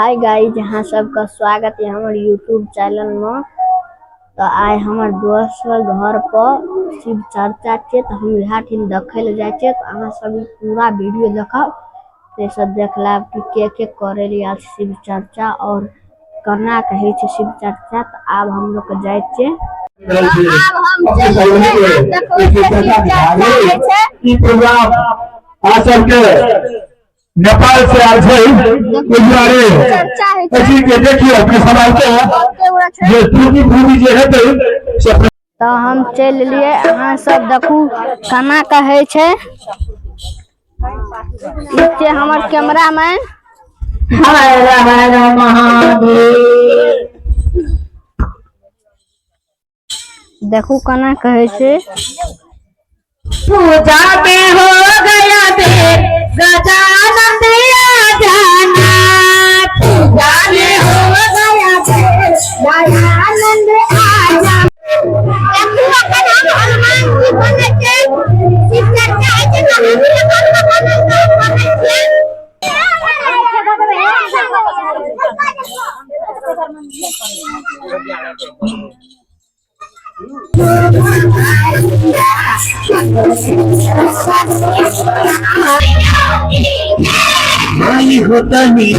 Hi guys, अहाँ सबके स्वागत है हमर यूट्यूब चैनल में। तो आइ हमर दोस्त घर पर शिव चर्चा छै, तो हम इएह ठाम देखै लए जाइ छियै। तऽ अहाँ सब पूरा वीडियो देखब, से सब देख लेब कि के के करै लए आयल छै शिव चर्चा और केना के होइ छै शिव चर्चा। तऽ आब हमलोग के जाइ छियै। आब हम चलि एलियै, आब देखबै छियै शिव चर्चा होइ छै। ई प्रोग्राम अहाँ सबके नेपाल से आयल छै, ओहि दुआरे चर्चा होइ छै। अथी के देखियौ अपने सब आबिके बहुते गोरा छै। जे त्रुटि भूमि जे हेतै से तऽ हम चलि एलियै। अहाँ सब देखू केना के होइ छै। ई छै हमर कैमरामैन। हर हर महादेव। देखू केना के होइ छै। पूजा में हो गया देर, गजानंद आ जाना। पूजा में हो गया देर, दयानंद आ जाना। देखू अखन हम हनुमान जी बनै छै। शिव चर्चा होइ छै तऽ हमही हनुमान बनै छियै। माई होता नहीं।